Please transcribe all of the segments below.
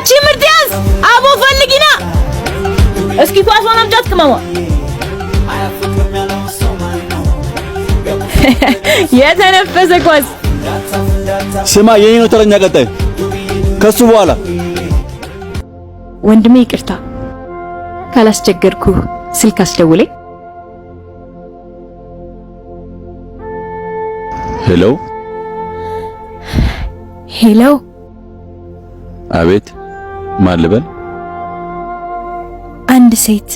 እቺ ምርጥ ያዝ አቦ ፈልጊና እስኪ ኳሷን አምጫት ቅመሟ። የተነፈሰ ኳስ። ስማ፣ የኔ ነው ተረኛ ቀጣይ ከሱ በኋላ። ወንድሜ ይቅርታ ካላስቸገርኩ ስልክ አስደውለኝ። ሄሎ ሄሎ። አቤት፣ ማን ልበል? አንድ ሴት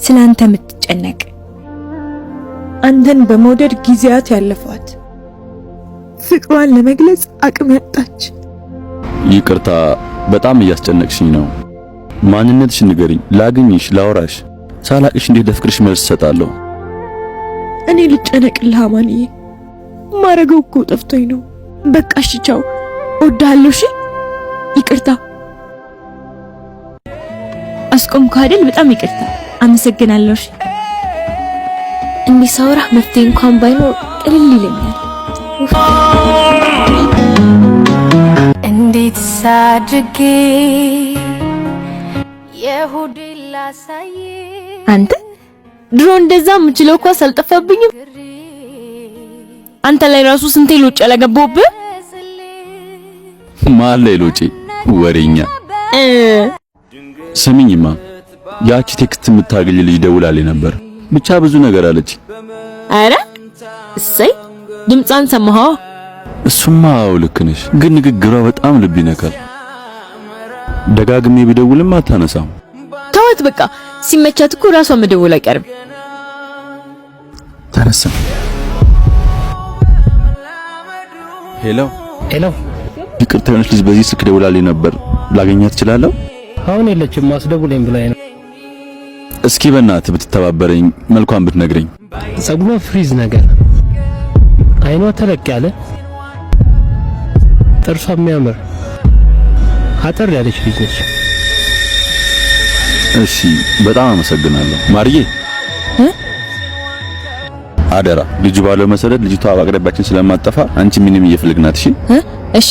ስለ አንተ የምትጨነቅ፣ አንተን በመውደድ ጊዜያት ያለፏት፣ ፍቅሯን ለመግለጽ አቅም ያጣች። ይቅርታ፣ በጣም እያስጨነቅሽኝ ነው። ማንነትሽን ንገሪኝ፣ ላግኝሽ፣ ላውራሽ። ሳላቅሽ እንዴት ለፍቅርሽ መልስ እሰጣለሁ? እኔ ልጨነቅልህ አማንዬ፣ ማረገው እኮ ጠፍቶኝ ነው። በቃ እሺ፣ ቻው፣ እወድሃለሁ። እሺ፣ ይቅርታ አስቆምኩህ አይደል? በጣም ይቅርታ። አመሰግናለሁ። እሺ፣ እንዲህ ሳወራህ መፍትሄ እንኳን ባይኖር ቅልል ይለኛል። እንዴት ሳድርጌ የሆዴን ላሳይ? አንተ ድሮ እንደዛ የምችለው ኳስ አልጠፋብኝም። አንተ ላይ ራሱ ስንቴ ሎጭ ያላገባሁብህ። ማን ላይ ሎጬ? ወሬኛ። ስሚኝማ፣ ያቺ text የምታገኝ ልጅ ደውላልኝ ነበር። ብቻ ብዙ ነገር አለች። አረ እሰይ፣ ድምጿን ሰማኸዋ? እሱማ አዎ ልክ ነሽ፣ ግን ንግግሯ በጣም ልብ ይነካል። ደጋግሜ ቢደውልም አታነሳም። ተዋት በቃ፣ ሲመቻት እኮ ራሷ መደወል አይቀርም። ተነሳ። ሄሎ ሄሎ። ይቅርታ፣ የሆነች ልጅ በዚህ ስልክ ደውላልኝ ነበር። ላገኛት እችላለሁ? አሁን የለችም፣ አስደውለኝ ብላኝ ነው። እስኪ በእናትህ ብትተባበረኝ፣ መልኳን ብትነግረኝ። ጸጉሯ frizz ነገር፣ አይኗ ተለቅ ያለ፣ ጥርሷ የሚያምር፣ አጠር ያለች ልጅ ነች። እሺ፣ በጣም አመሰግናለሁ ማርዬ። አደራ ልጁ ባለው መሰረት ልጅቷ በአቅራቢያችን ስለማጠፋ አንቺ ምንም እየፈለግናት። እሺ እሺ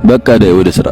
በቃ ዳይ ወደ ስራ።